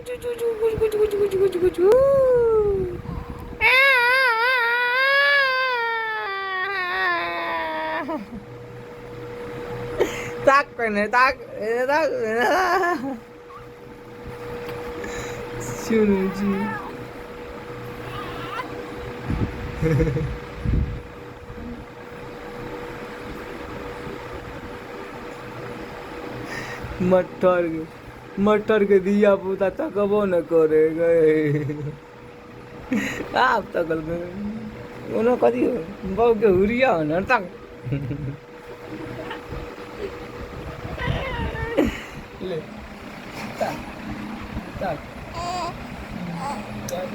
गुच गुच गुच गुच गुच। ताक पहिने ताक, ताक। सुनै छी मटर मटर के धिया पुता तकबो न करे गए। आब तकल ओना कथी बौ के हुरिया हो न तक ले ताक ताक ताक।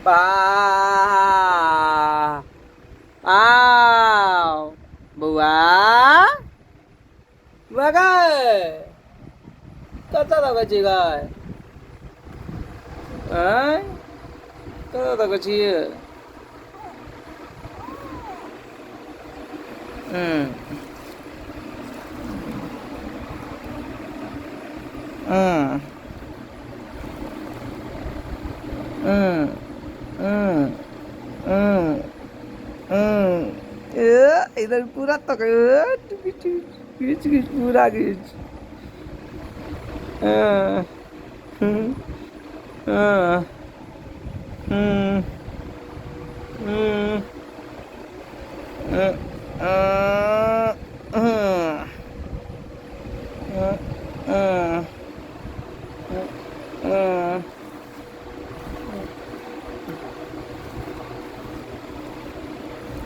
बा आउ बौआ, बौआ गै, कतऽ लगै छी गै? आँय, कतऽ लगै छियै? हूँ हूँ हूँ हूँ हूँ हूँ। ए इधर पूरा तक खींच खींच खींच, पूरा खींच। हाँ हाँ हम्म हम्म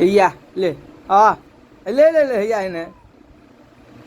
या ले, आ ले ले ले, या ने